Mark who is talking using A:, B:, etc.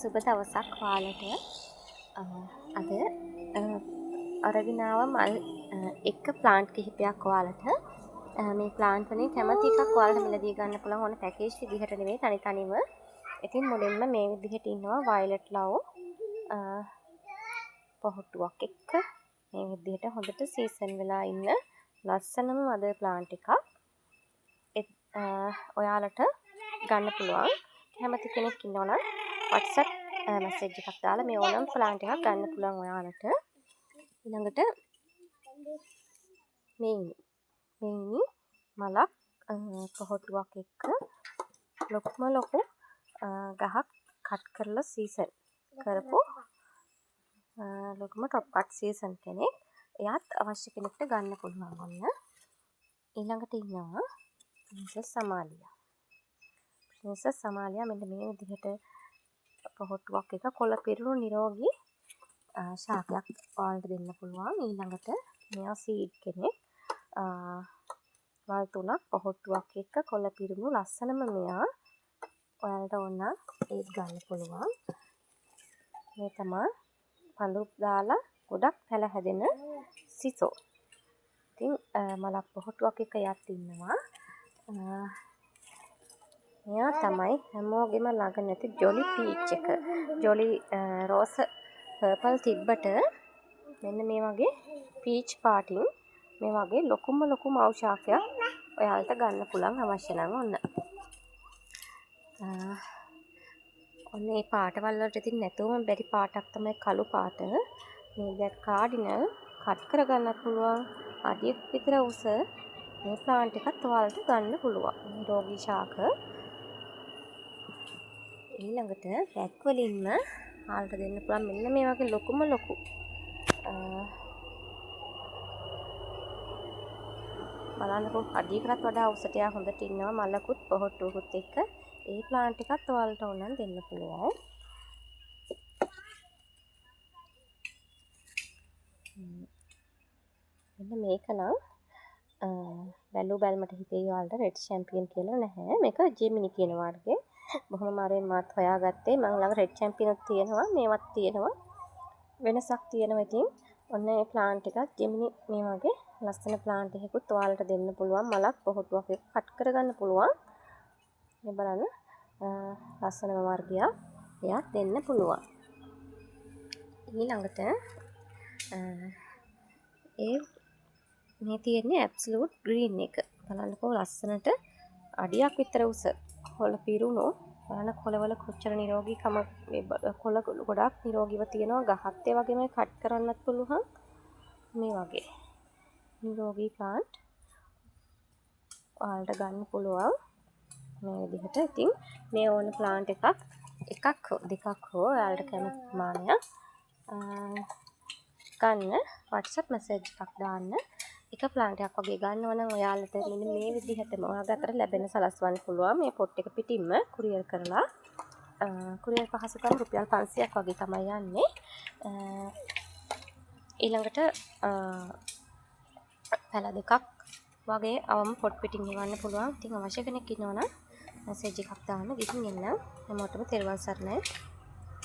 A: සුබ දවසක් ඔයාලට. අද අරගෙන ආව මල් එක ප්ලාන්ට් කිහිපයක් ඔයාලට. මේ ප්ලාන්ට් වලින් කැමති එකක් ඔයාලට මිලදී ගන්න පුළුවන් ඕන පැකේජ් විදිහට නෙවෙයි තනි තනිව. ඉතින් මුලින්ම මේ විදිහට ඉන්නවා වයලට් ලව් පොහොට්ටුවක් එක්ක මේ විදිහට හොඳට සීසන් වෙලා ඉන්න ලස්සනම මදර් ප්ලාන්ට් එකක්. ඔයාලට ගන්න පුළුවන්. කැමති කෙනෙක් ඉන්නවා නම් WhatsApp message එකක් දාලා මේ ඕනම ප්ලාන්ට් එකක් ගන්න පුළුවන් ඔයාලට. ඊළඟට මේ ඉන්නේ. මේ ඉන්නේ මලක් පොහොට්ටුවක් එක්ක ලොකුම ලොකු ගහක් කට් කරලා සීසන් කරපු ලොකුම ටොප් කට් සීසන් කෙනෙක්. එයාත් අවශ්‍ය කෙනෙක්ට ගන්න පුළුවන් ඔන්න. ඊළඟට ඉන්නවා ප්‍රින්සස් සමාලියා. ප්‍රින්සස් සමාලියා මෙන්න මේ විදිහට පොහොට්ටුවක් එක කොළ පිරුණු නිරෝගී ශාකයක් ඔයාලට දෙන්න පුළුවන්. ඊළඟට මෙයා සීඩ් කෙනෙක්. වල් තුනක් පොහොට්ටුවක් එක්ක කොළ පිරුණු ලස්සනම මෙයා ඔයාලට ඕන නම් ඒත් ගන්න පුළුවන්. මේ තමා පඳුරු දාලා ගොඩක් පැල හැදෙන සිසෝ. ඉතින් මලක් පොහොට්ටුවක් එක්ක යත් ඉන්නවා. මෙයා තමයි හැමෝගෙම ළඟ නැති ජොලි පීච් එක. ජොලි රෝස පර්පල් තිබ්බට මෙන්න මේ වගේ පීච් පාටින් මේ වගේ ලොකුම ලොකු මව් ශාකයක් ඔයාලට ගන්න පුළුවන් අවශ්‍ය නම් ඔන්න. ඔන්න මේ පාටවල් වලට ඉතින් නැතුවම බැරි පාටක් තමයි කළු පාට. මේ බ්ලැක් කාඩිනල් කට් කරගන්නත් පුළුවන්. අඩියක් විතර උස මේ ප්ලාන්ට් එකත් ඔයාලට ගන්න පුළුවන්. නිරෝගී ශාක. ඊළඟට බැග් වලින්ම ඔයාලට දෙන්න පුළුවන් මෙන්න මේ වගේ ලොකුම ලොකු බලන්නකෝ අඩියකටත් වඩා උසට යා හොඳට ඉන්නවා මලකුත් පොහොට්ටුවකුත් එක්ක. ඒ ප්ලාන්ට් එකත් ඔයාලට ඕන නම් දෙන්න පුළුවන්. මෙන්න මේක නම් බැලූ බැලමට හිතේ ඔයාලට රෙඩ් චැම්පියන් කියලා නැහැ. මේක ජෙමිනි කියන වර්ගයේ. බොහොම අමාරුවෙන් මාත් හොයාගත්තේ. මං ළඟ රෙඩ් චැම්පියනුත් තියෙනවා, මේවත් තියෙනවා. වෙනසක් තියෙනවා ඉතින්. ඔන්න ඒ ප්ලාන්ට් එකත් ජෙමිනි මේ වගේ ලස්සන ප්ලාන්ට් එකකුත් ඔයාලට දෙන්න පුළුවන්. මලක් පොහොට්ටුවක් එක්ක කට් කරගන්න පුළුවන්. මේ බලන්න ලස්සනම වර්ගයක් එයාත් දෙන්න පුළුවන්. ඊළඟට ඒ මේ තියෙන්නේ ඇබ්සලූට් ග්‍රීන් එක. බලන්නකෝ ලස්සනට අඩියක් විතර උස කොළ පිරුණු. බලන්න කොළවල කොච්චර නිරෝගීකම මේ කොළ ගොඩාක් නිරෝගීව තියෙනවා. ගහත් ඒ වගේම කට් කරන්නත් පුළුවන්. මේ වගේ නිරෝගී ප්ලාන්ට් ඔයාලට ගන්න පුළුවන් මේ විදිහට. ඉතින් මේ ඕන ප්ලාන්ට් එකක් හෝ දෙකක් හෝ ඔයාලට කැමති ප්‍රමාණයක් ගන්න WhatsApp message එකක් දාන්න. එක ප්ලාන්ට් එකක් වගේ ගන්නවා නම් ඔයාලට මෙන්න මේ විදිහටම ඔයාගේ අතට ලැබෙන සලස්වන්න පුළුවන්. මේ පොට් එක පිටින්ම කුරියර් කරලා. කුරියර් පහසුකම් රුපියල් 500ක් වගේ තමයි යන්නේ. ඊළඟට පැල දෙකක් වගේ අවම පොට් පිටින් එවන්න පුළුවන්. ඉතින් අවශ්‍ය කෙනෙක් ඉන්නවා නම් මැසේජ් එකක් දාන්න. ගිහින් එන්නම්. හැමෝටම තෙරුවන් සරණයි.